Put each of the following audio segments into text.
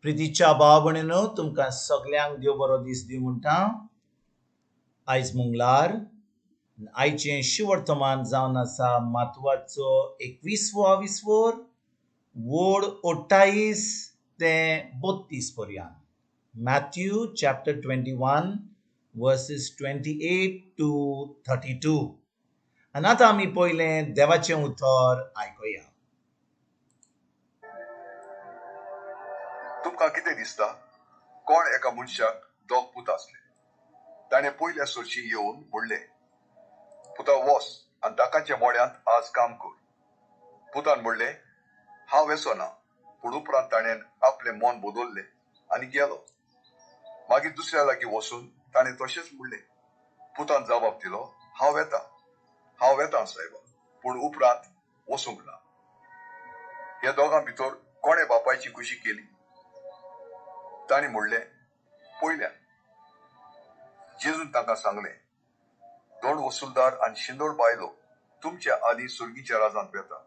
प्रितीच्या भाव भयणीनो, तुमकां सगल्यांक देव बरो दीस दी म्हणटा. आयज मंगळार. आयचें शिवर्तमान जावन आसा मातवाचो 21वो विस्वोर वोड 28 ते 32 पर्यंत. Matthew chapter 21 verses 28 to 32. आनी आतां आमी पयलें देवाचें उतर आयकुया. तुमकां कितें दिसता? कोण एका मनशाक दोग पूत आसले. ताणें पयल्या सरशी येवन म्हणलें, पुता वस आनी दाकाच्या मोड्यांत आज काम कर. पुतान म्हणलें, हांव वेसो ना. पूण उपरांत ताणें आपलें मन बदललें आनी गेलो. मागीर दुसऱ्या लागीं वचून ताणें तशेंच म्हणलें. पुतान जबाब दिलो, हांव वेता, हांव वेता सायबा. पूण उपरांत वचूंक ना. ह्या दोगां भितर कोणें बापायची खुशी केली? तांणी म्हणलें, पयल्यान. जेजून तांकां सांगलें, दोन वसुलदार आनी शिंदोळ बायलो तुमच्या आदीं सुर्गीच्या राजांत वेता.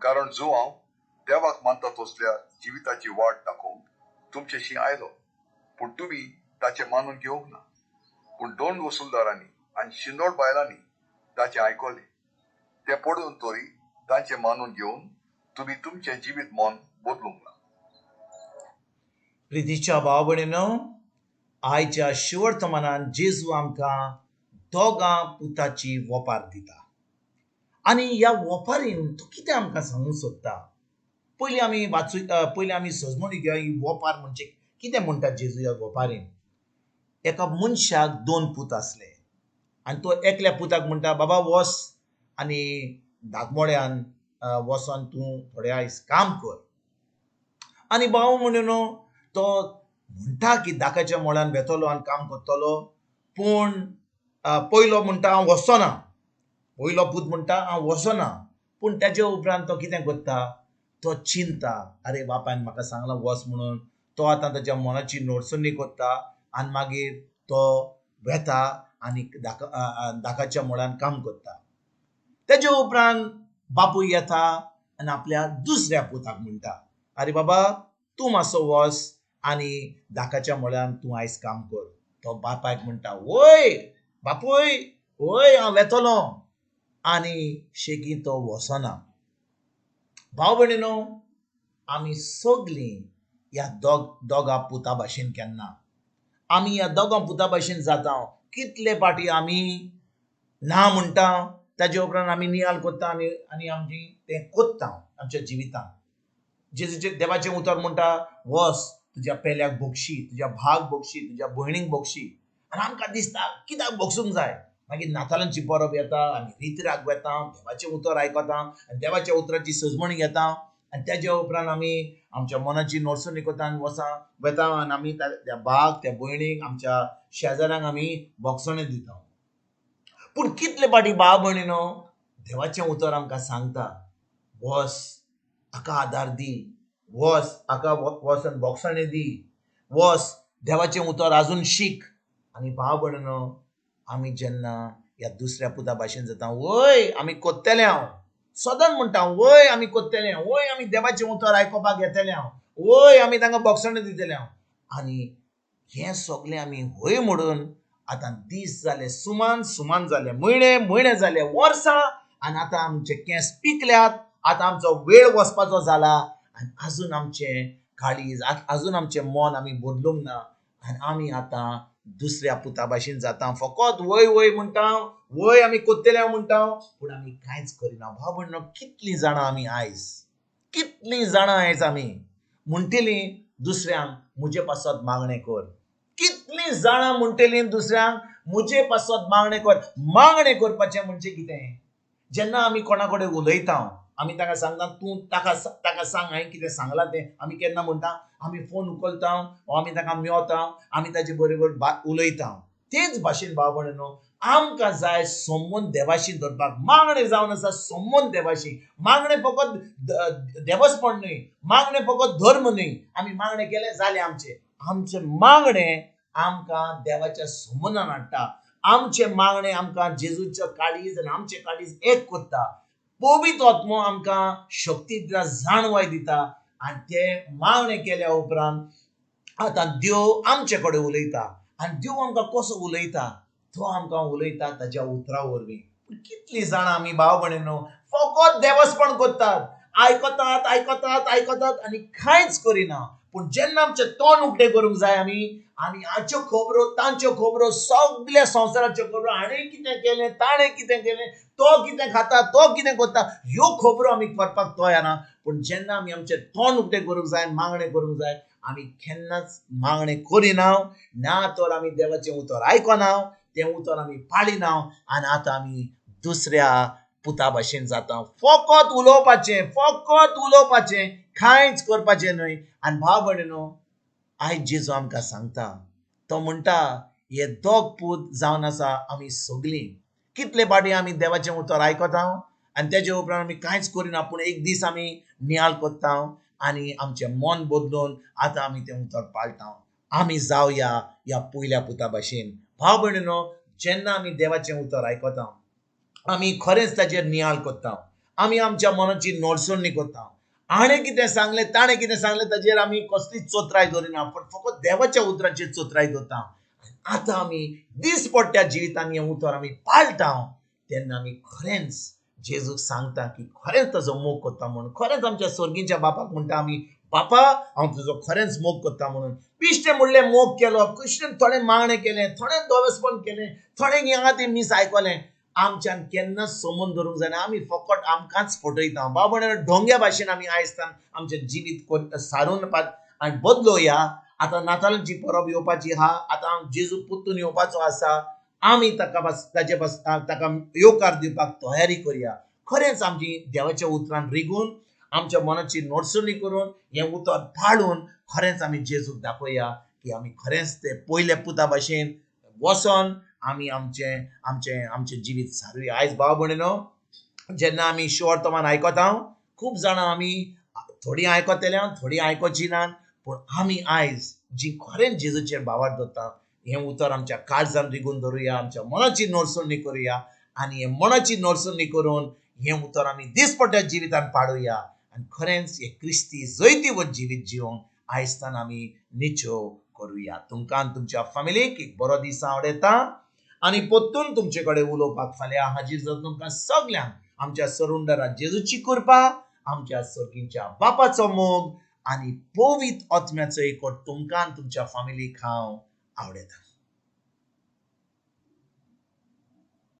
कारण जो हांव देवाक मानता तसल्या जिविताची वाट दाखोवंक तुमचेशी आयलो, पूण तुमी ताचें मानून घेवंक ना. पूण दोन वसुलदारांनी आनी शिंदोळ बायलांनी ताचें आयकलें. तें पडून तरी तांचें मानून घेवन तुमी तुमचें जिवीत मन बदलूंक ना. प्रितीच्या भाव भयणीनो, आयच्या शिवर्तमानान जेजू आमकां दोगां पुताची वोपार दिता. आनी ह्या वोपारीन तो कितें आमकां सांगूंक सोदता? पयलीं आमी वाचू, पयलीं आमी सजमणी घेवया ही वोपार म्हणजे कितें म्हणटा जेजू ह्या वोपारीन. एका मनशाक दोन पूत आसले आनी तो एकल्या पुताक म्हणटा, बाबा वस आनी दागमोड्यान वचोन तूं थोडे आयज काम कर. आनी भाव म्हणून तो म्हणटा की दाकाच्या मोळ्यान वेतलो आनी काम करतलो. पूण पयलो म्हणटा हांव वचना, पयलो पूत म्हणटा हांव वचना. पूण तेजे उपरांत तो कितें करता? तो चिंता, अरे बापायन म्हाका सांगलां वच म्हणून. तो आतां ताच्या मनाची नोडसणी करता आनी मागीर तो वेता आनी दाकाच्या मोळ्यान काम करता. तेजे उपरांत बापूय येता आनी आपल्या दुसऱ्या पुताक म्हणटा, अरे बाबा तूं मातसो वच आनी दाकाच्या मोळ्यान तूं आयज काम कर. तो बापायक म्हणटा, वय बापूय वय हांव वेतलो. आनी शेगी तो वचना. भाव भयणीनो, आमी सगलीं ह्या दोगां पुता भाशेन केन्ना आमी ह्या दोगां पुता भाशेन जाता. कितले फाटी आमी ना म्हणटा, ताजे उपरांत आमी नियाळ करता आनी आनी आमची तें कोत्ता आमच्या जिवितांत. जेजूचें देवाचें उतर म्हणटा, वस तुज्या पेल्याक भोगशी, तुज्या भाग भोगशी, तुज्या भयणीक भोगशी. आनी आमकां दिसता कित्याक भोगसूंक जाय. मागीर नातालांची परब येता, आमी रितराक वेता, देवाचें उतर आयकता आनी देवाच्या उतराची सजमणी घेता. आनी तेज्या उपरांत आमी आमच्या मनाची नोडसणी करता आनी वसा वेता आनी आमी त्या भाग, त्या भयणीक, आमच्या शेजाऱ्यांक आमी भोगसणी दिता. पूण कितले फाटी भाव भयणीनो, देवाचें उतर आमकां सांगता, वस हाका आदार दी, वस हाका वचून भोगसणी दी, वस देवाचें उतर आजून शीक. आनी भाव भयणीनो, आमी जेन्ना ह्या दुसऱ्या पुता भाशेन जाता, वय आमी कोत्तेले हांव सदांच म्हणटा, वय आमी कोत्तेले हांव, वय आमी देवाचें उतर आयकुपाक येतले हांव, वय आमी तांकां भोगसणी दितले हांव. आनी हें सगलें आमी हय म्हणून आतां दीस जाले सुमान, सुमान जाले म्हयने, म्हयने जाले वर्सां, आनी आतां आमचे केंस पिकल्यात, आतां आमचो वेळ वचपाचो जाला आनी आजून आमचें काळीज, आजून आमचें मन आमी बदलूंक ना. आनी आमी आतां दुसऱ्या पुता भाशेन जाता. फकत वय वय म्हणटा, वय आमी कोत्तेले म्हणटा, पूण आमी कांयच करिना. भाव भयणीनो, कितलीं जाणां आमी आयज, कितलीं जाणां आयज आमी म्हणटलीं दुसऱ्यांक म्हजे पासत मागणें कर. कितलीं जाणां म्हणटलीं दुसऱ्यांक म्हजे पासत मागणें कर. मागणें करपाचें म्हणजे कितें? जेन्ना आमी कोणा कडेन उलयता, आमी ताका सांगता, तूं ताका सांग हांवें कितें सांगलां तें. आमी केन्ना म्हणटा, आमी फोन उखलता वो आमी ताका मेवता, आमी ताचे बरोबर उलयता. तेच भाशेन भाव भयणीनो, आमकां जाय संबंद देवाशी धरपाक. मागणें जावन आसा संबंद देवाशी. मागणें फकत देवस्पण न्हय, मागणें फकत धर्म न्हय. आमी मागणें केलें जालें आमचें. आमचें मागणें आमकां देवाच्या संबंदान हाडटा. आमचें मागणें आमकां जेजूचें काळीज आनी आमचें काळीज एक करता. पवित्र आत्मो आमकां शक्ती दिता, जाणवाय दिता. आनी ते मागणें केल्या उपरांत आतां देव आमचे कडेन उलयता आनी देव आमकां कसो उलयता? तो आमकां उलयता ताज्या उतरा वरवीं. पूण कितलीं जाणां आमी भाव भयणीनो फकत देवस्पण करतात, आयकतात आयकतात आयकतात आनी कांयच करिना. पूण जेन्ना आमचें तोंड उक्तें करूंक जाय आमी आनी हाच्यो खबरो तांच्यो खबरो सगल्या संवसाराच्यो खबरो, हाणें कितें केलें ताणें कितें केलें, तो कितें खाता तो कितें करता, ह्यो खबरो आमी करपाक तयार ना. पूण जेन्ना आमी आमचें तोंड उक्तें करूंक जाय, मागणें करूंक जाय, आमी केन्नाच मागणें करिना, ना तर आमी देवाचें उतर आयकना, तें उतर आमी पाळिना आनी आतां आमी दुसऱ्या पुता भाशेन जाता. फकत उलोवपाचें, फकत उलोवपाचें, कांयच करपाचें न्हय. आनी भाव भयणीनो, आयज जेजू आमकां सांगता, तो म्हणटा हे दोग पूत जावन आसा आमी सगलीं. कितले फावटी आमी देवाचें उतर आयकता आनी तेजे उपरांत आमी कांयच करिना, पूण एक दीस आमी नियाळ करता आनी आमचें मन बदलून आतां आमी तें उतर पाळटा. आमी जावया ह्या पयल्या पुता भाशेन. भाव भयणीनो, जेन्ना आमी देवाचें उतर आयकता आमी खरेंच ताचेर नियाळ करता, आमी आमच्या मनाची नोडसणी करता. हाणें कितें सांगलें ताणें कितें सांगलें ताचेर आमी कसलीच चोत्राय दवरिना, पूण फकत देवाच्या उतराचेर चोत्राय दवरता. आतां आमी दिसपट्ट्या जिवितांत हें उतर आमी पाळटा तेन्ना आमी खरेंच जेजूक सांगता की खरेंच ताजो मोग करता म्हणून, खरेंच आमच्या सर्गीच्या बापाक म्हणटा आमी, बापा हांव तुजो खरेंच मोग करता म्हणून. बिश्टें म्हणलें मोग केलो, कृष्णन थोडें मागणें केलें, थोडें दोवेसपण केलें, थोडें हांगा तें मीस आयकलें. आमच्यान केन्नाच समोन धरूंक जायना. आमी फकत आमकांच फटयता. बाबा ढोंग्या भाशेन आमी आयजतान आमचें जिवीत सारून आनी बदलोया. आतां नातालांची परब येवपाची आहा, आतां जेजू पुत्तून येवपाचो आसा, आमी ताका ताजे ताका येवकार दिवपाक तयारी करया. खरेंच आमची देवाच्या उतरान रिगून आमच्या मनाची नोडसणी करून हें उतर पाळून खरेंच आमी जेजूक दाखोवया की आमी खरेंच ते पयल्या पुता भाशेन वचोन आमी आमचें आमचें आमचें जिवीत सारुया. आयज भाव भयणीनो, जेन्ना आमी शुवर्तमान आयकता खूब जाणां आमी थोडीं आयकतले थोडीं आयकोची नात, पूण आमी आयज जी खरेंच जेजूचेर भावार्थ दवरता हें उतर आमच्या काळजान रिगून धरुया, आमच्या मनाची नोडसणी करुया आनी हे मनाची नोडसणी करून हें उतर आमी दिसपट्ट्या जिवितान पाडुया आनी खरेंच हे क्रिस्ती जैतिवंत जिवीत जिवंक आयजतान आमी निचो करुया. तुमकां आनी तुमच्या फामिलीक एक बरो दीस आवडटा आनी परतून तुमचे कडेन उलोवपाक फाल्यां हाजीर जावन तुमकां सगल्यांक आमच्या सरुंडरा जेजूची कृपा, आमच्या सर्गीच्या बापाचो मोग आनी पवित्र आत्म्याचो एकवट तुमकां आनी तुमच्या फामिलीक हांव आवडटा.